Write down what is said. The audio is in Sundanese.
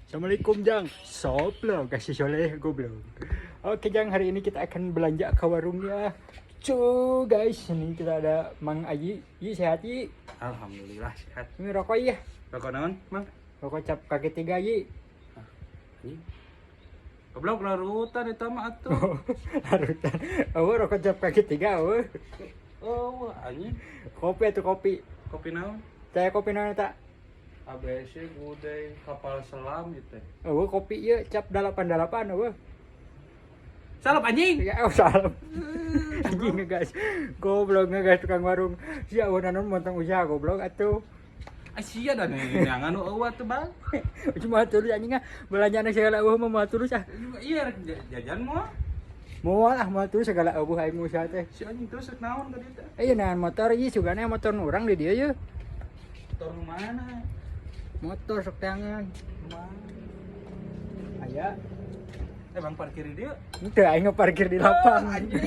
Assalamualaikum, Jang. Soplok kasih soleh goblok. Oke, Jang, hari ini kita akan belanja ke warungnya. Cu guys, ini kita ada Mang Ayi. Yi, sehat, Yi? Alhamdulillah sehat. Ini rokok ya? Rokok naon, Mang? Rokok cap kaki tiga, Yi. Anjing. Goblok, larutan eta mah atuh. Larutan. Oh, rokok cap kaki tiga, oh. Oh, anjing. Kopi atau kopi? Kopi naon? Saya kopi naon tak? ABC, Gudeg, kapal selam gitu. Oh, kopi ya cap 88, oh. Salep, anjing. Ya, oh, salam. Anjing ngegas. Goblok, ngegas tukang warung. Sia naon montong usaha goblok atuh. Asia dan neangan nu eueuh tuh, Bang. Cuma terus anjing ah, belanjaan segala eueuh mah moal terus ah. Iya, rek jajan moal? Moal ah, moal terus segala eueuh aing usaha teh. Si anjing terus rek naon ka dieu teh? Eh, nahan motor ieu sugana motor nu urang di dieu ye. Motor nu mana? Motor sok tangan. Nu mana? Aya. Eh, Bang, parkir di dieu. Henteu, aing parkir di lapang. Anjing.